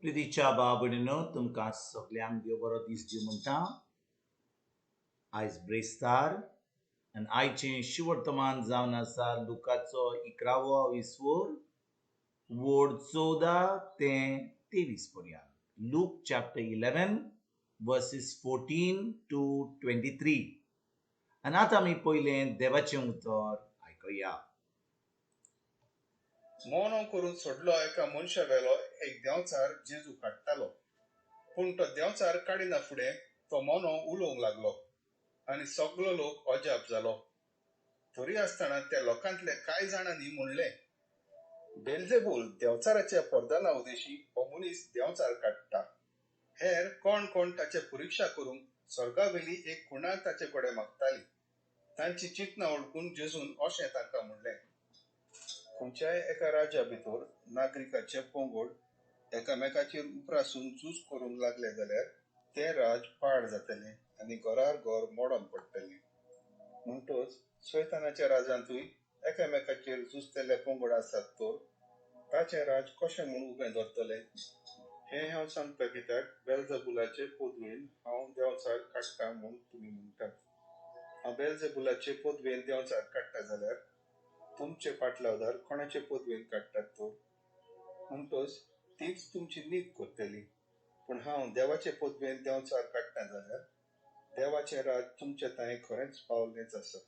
प्रितीच्या भाव भयणीनो, तुमकां सगल्यांक देव बरो दीस दिवं म्हणटा. आयज ब्रेस्तार आनी आयचें शिवर्तमान जावन आसा लुकाचो 11वो विस्वोर वोड 14 ते 23 पर्यंत. Luke chapter 11 verses 14 to 23. आनी आतां आमी पयलें देवाचें उतर आयकुया. मोनो करून सोडलो एका मनशा वेलो एक देंवचार जेजू काडटालो. पूण तो देंवचार काडिना फुडें तो मोनो उलोवंक लागलो आनी सगलो लोक अजाप जालो. तरी आसतना त्या लोकांतले कांय जाणांनी म्हणलें, बेलजेबूल देंवचाराच्या परदाना उदेशी हो मनीस देंवचार काडटा. हेर कोण कोण ताचे परिक्षा करूंक स्वर्गावेली एक खुणा ताचे कडेन मागताली. तांची चिंतनां वळखून जेजून अशें तांकां म्हणलें, खंयच्याय एका राज्या भितर नागरिकाचे पंगड एकामेकाचेर उप्रासून झूज करूंक लागले जाल्यार तें राज पाड जातलें आनी घरार घर मोडोन पडटलें. म्हणटच सैतानाच्या राजांतूय एकामेकाचेर झुजतले पंगड आसात तर ताचें राज कशें म्हूण उबें धरतलें? हें हांव सांगता कित्याक बेलजबुलाचे पदवेन हांव देंवचार काडटा म्हूण तुमी म्हणटात. हांव बेलजबुलाचे पदवेन देंवचार काडटा जाल्यार तुमचे पाटलावदार कोणाचे पदवेन काडटात तर? म्हणटच तीच तुमची नीत करतली. पूण हांव देवाचे पदवेन देंवचार काडटा जाल्यार देवाचें राज तुमचे तांय खरेंच पावलेंच आसा.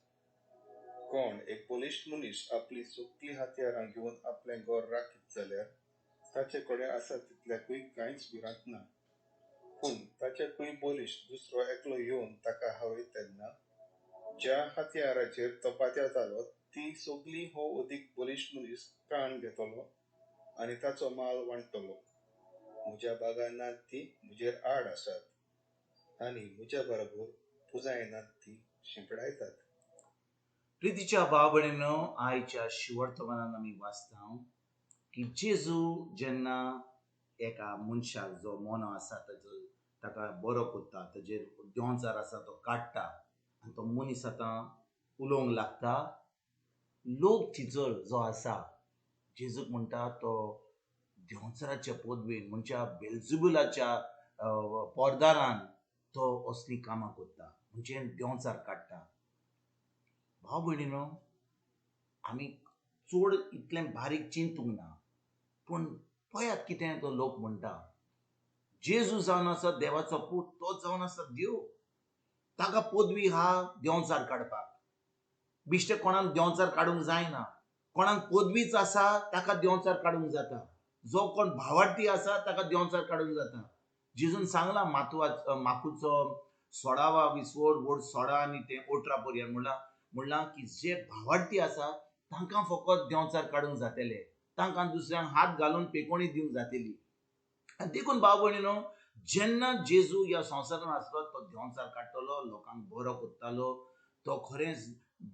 कोण एक बलिश्ट मनीस आपली सगलीं हत्यारां घेवन आपलें घर राखीत जाल्यार ताचे कडेन आसा तितल्याकूय कांयच भिरांत ना. पूण ताच्याकूय बलिश्ट दुसरो एकलो येवन ताका हारयत तेन्ना ज्या हत्याराचेर तो पातयेतालो ती सगली हो अदीक बलिश्ट मनीस काण घेतलो आनी ताचो माल वांट्टलो. म्हज्या बागान नात ती म्हजेर आड आसात आनी म्हज्या बरोबर पुजायनात ती शिंपडायतात. प्रितीच्या भाव भयणीनो, आयच्या शिवर्तमानान आमी वाचता की जेजू जेन्ना एका मनशाक जो मोनो आसा ताजो ताका बरो करता, ताजेर देंवचार आसा तो काडटा आनी तो मनीस आतां उलोवंक लागता. लोक थिचर जो आसा जेजूक म्हणटा तो देंवचाराच्या पदवेन म्हणजे बेलजुबुलाच्या पोरदारान तो असलीं कामां करता, म्हणजे देंवचार काडटा. भाव भयणीनो, आमी चड इतलें बारीक चिंतूंक ना, पूण पळयात कितें तो लोक म्हणटा. जेजू जावन आसा देवाचो पूत, तो जावन आसा देव, ताका पदवी आहा देंवचार काडपाक. बिश्टे कोणाक देंवचार काडूंक जायना, कोणाक पदवीच आसा ताका देंवचार काडूंक जाता, जो कोण भावार्थी आसा ताका देंवचार काडूंक जाता. जेजून सांगलां मातुआ माकुचो 16वा विसवोर वोड 16 आनी तें 18 पर्यंत म्हणलां की जे भावार्थी आसा तांकां फकत देंवचार काडूंक जातले, तांकां दुसऱ्यांक हात घालून पेकोणी दिवंक जातली. आनी देखून भाव भयणीनो, जेन्ना जेजू ह्या संवसारांत आसलो तो देंवचार काडटलो, लोकांक बरो करतालो. तो खरेंच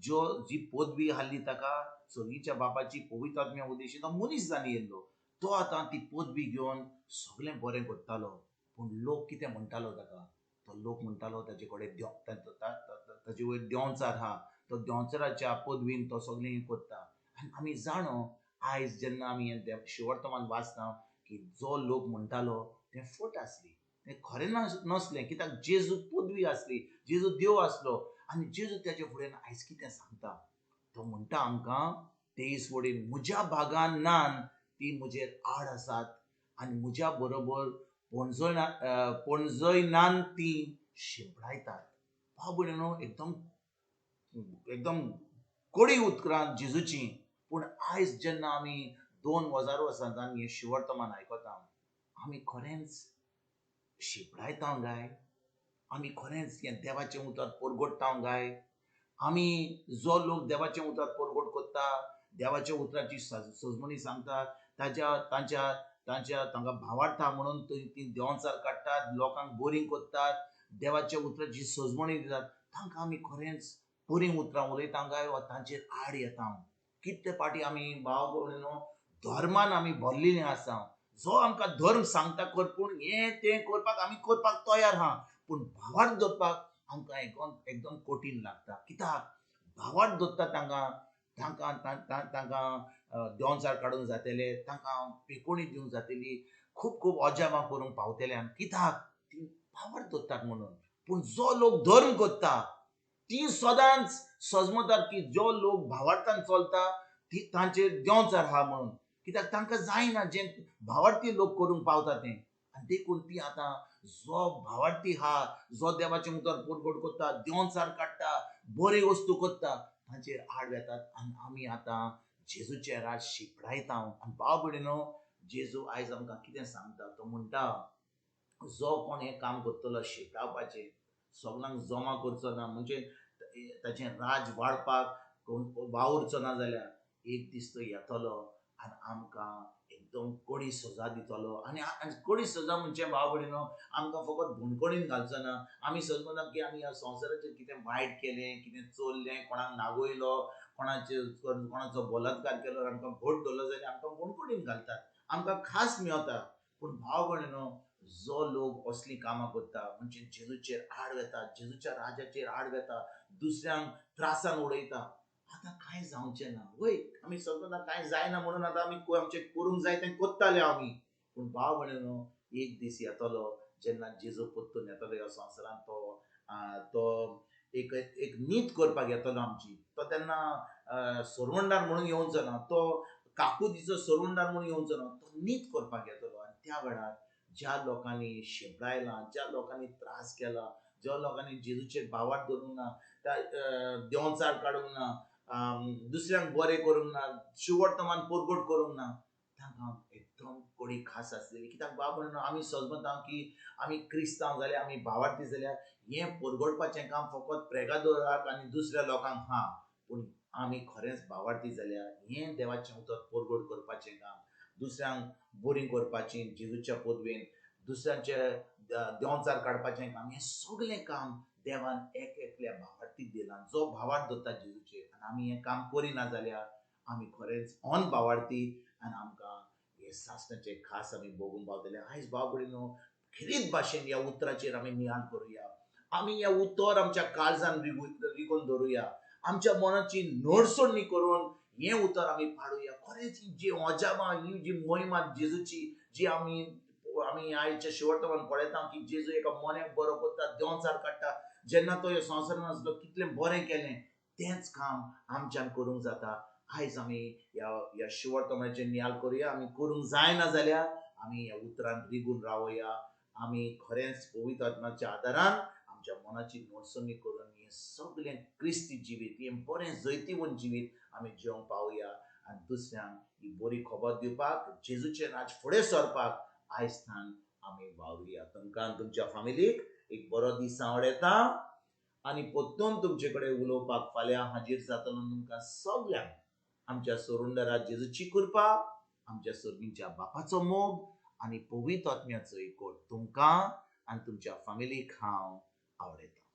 जो जी पदवी आहली ताका सर्गीच्या बापाची पवित्र आत्म्या उदेशी तो मनीस जावन येयल्लो, तो आतां ती पदवी घेवन सगळें बरें करतालो. पूण लोक कितें म्हणटालो ताका, तो लोक म्हणटालो ताजे कडेन ताजे वयर देंवचार आहा, तो देंवचाराच्या पदवीन तो सगळें करता. आनी आमी जाणो आयज जेन्ना आमी हें शिवर्तमान वाचता की जो लोक म्हणटालो तें फट आसली, तें खरें नासलें. कित्याक जेजू पदवी आसली, जेजू देव आसलो. आनी जेजू त्याच्या फुडें आयज कितें सांगता, तो म्हणटा आमकां 23 वडीन, म्हज्या भागान नान ती म्हजेर आड आसात आनी म्हज्या बरोबर पणजयनान ती शिंपडायतात. भाव भयणीनो, एकदम एकदम कडी उतरां जेजूची. पूण आयज जेन्ना आमी 2000 वर्सां जावन हें शिवर्तमान आयकता, आमी खरेंच शिंपडायता काय? आमी खरेंच हें देवाचें उतर परगटता काय? आमी जो लोक देवाचें उतर परगट करता, देवाच्या उतराची सजमणी सांगता, ताच्या तांच्या तांच्या तांकां भावार्था म्हणून ती देंवचार काडटात, लोकांक बोरींग करतात, देवाच्या उतराची सजमणी दितात, तांकां आमी खरेंच बरीं उतरां उलयता काय वा तांचेर आड येता? कितले पाटी आमी भाव भयणीनो धर्मान आमी भरलेलीं आसा. जो आमकां धर्म सांगता कर, पूण हें तें करपाक आमी करपाक तयार आहा, पूण भावार्थ दवरपाक आमकां एकदम एकदम कठीण लागता. कित्याक भावार्थ दवरता तांकां तांकां तांकां देंवचार काडूंक जातले, तांकां पिकोणी दिवंक जातली, खूब खूब अजापां करूंक पावतले. आनी कित्याक ती भावार्थ दवरतात म्हणून. पूण जो लोक धर्म करता ती सदांच सजमतात की जो लोक भावार्थान चलता ती तांचेर देंवचार आहा म्हणून. कित्याक तांकां जायना जें भावार्थी लोक करूंक पावता तें. आनी देखून ती आतां जो भावार्थी आहा, जो देवाचें उतर परगट करता, देंवचार काडटा, बरी वस्तू करता, तांचेर आड वेतात. आनी आमी आतां जेजूचें राज शिपडायता. आनी भाव भयणीनो, जेजू आयज आमकां कितें सांगता? तो म्हणटा जो कोण हें काम करतलो शिपडावपाचें, सगळ्यांक जमा करचो ना, म्हणजे ताचें राज वाडपाक वावुरचो ना जाल्यार एक दीस तो येतलो आनी आमकां एकदम कडी सजा दितलो. आनी कडी सजा म्हणजे भाव भयणीनो, आमकां फकत बंदखणीन घालचो ना. आमी समजना की आमी ह्या संवसाराचेर कितें वायट केलें, कितें चोरलें, कोणाक नागयलो, कोणाचो बलात्कार केलो, आमकां घट धरलो जाल्यार आमकां बंदखणीन घालतात, आमकां खास मेळता. पूण भाव भयणीनो, जो लोक असलीं कामां करता म्हणजे जेजूचेर आड वेता, जेजूच्या राजाचेर आड वेता, दुसऱ्यांक त्रासान उडयता, आतां कांय जावचें ना. वय आमी समजना कांय जायना म्हणून आतां आमी आमचें करूंक जाय तें करताले आमी. पूण भाव भयणीनो, एक दीस येतलो जेन्ना जेजू परतून येतलो ह्या संवसारांत, तो एक एक नीत करपाक येतलो आमची. तो तेन्ना सरवंडार म्हणून येवचो ना, तो काकुतीचो सरवंडार म्हणून येवचो ना, तो नीत करपाक येतलो. आनी त्या वेळार ज्या लोकांनी शिंपडायलां, ज्या लोकांनी त्रास केला, ज्या लोकांनी जेजूचेर भावार्थ दवरूंक ना, त्या देंवचार काडूंक ना, दुसऱ्यांक बरें करूंक ना, शिवर्तमान परगट करूंक ना, तांकां एकदम कडी खास आसलेली. कित्याक बाब म्हणून आमी समजता की आमी क्रिस्तांव जाल्यार, आमी भावार्थी जाल्यार हें परगटपाचें काम फकत प्रेगादोराक आनी दुसऱ्या लोकांक आहा. पूण आमी खरेंच भावार्थी जाल्यार हें देवाचें उतर परगट करपाचें काम, दुसऱ्यांक बरीं करपाची जेजूच्या पदवेन, दुसऱ्यांचे देंवचार काडपाचें काम, हें सगळें काम देवान एक एकल्या भावार्थीक दिलां, जो भावार्थ दवरता जेजूचेर. आनी आमी हें काम करिना जाल्यार आमी खरेंच ऑन भावार्थी आनी आमकां हे सासणाचें खास आमी भोगूंक पावतले. आयज भाव भयणीनो, खेरीत भाशेन ह्या उतराचेर आमी नियाळ करुया. आमी ह्या उतर आमच्या काळजान रिगोवन दवरुया, आमच्या मनाची नडसणी करून हें उतर आमी पाडुया. खरेंच ही जी अजापां, ही जी महिमा जेजूची जी आमी आमी आयच्या शिवर्तमान पळयता की जेजू एका मोन्याक बरो करता, देंवचार काडटा, जेन्ना तो ह्या संवसारान आसलो कितलें बरें केलें, तेंच काम आमच्यान करूंक जाता. आयज आमी ह्या ह्या शिवर्तमानाचेर नियाळ करुया. आमी करूंक जायना जाल्यार आमी ह्या उतरान रिगून रावया. आमी खरेंच पवित्र आत्म्याच्या आदारान आमच्या मनाची नडसणी करून हें सगळें क्रिस्ती जिवीत, हें बरें जैतिवंत जिवीत आमी जिवंक पावया. आनी दुसऱ्यांक ही बरी खबर दिवपाक, जेजूचें राज फुडें सरपाक आयज थावन आमी वावरुया. तुमकां तुमच्या फामिलीक एक बरो दीस आवडटा आनी परतून तुमचे कडेन उलोवपाक फाल्यां हाजीर जातलो. तुमकां सगल्यांक आमच्या सोरुंडरा जेजूची कृपा, आमच्या सर्गींच्या बापाचो मोग आनी पवित्र आत्म्याचो एकवट तुमकां आनी तुमच्या फामिलीक हांव आवडटा.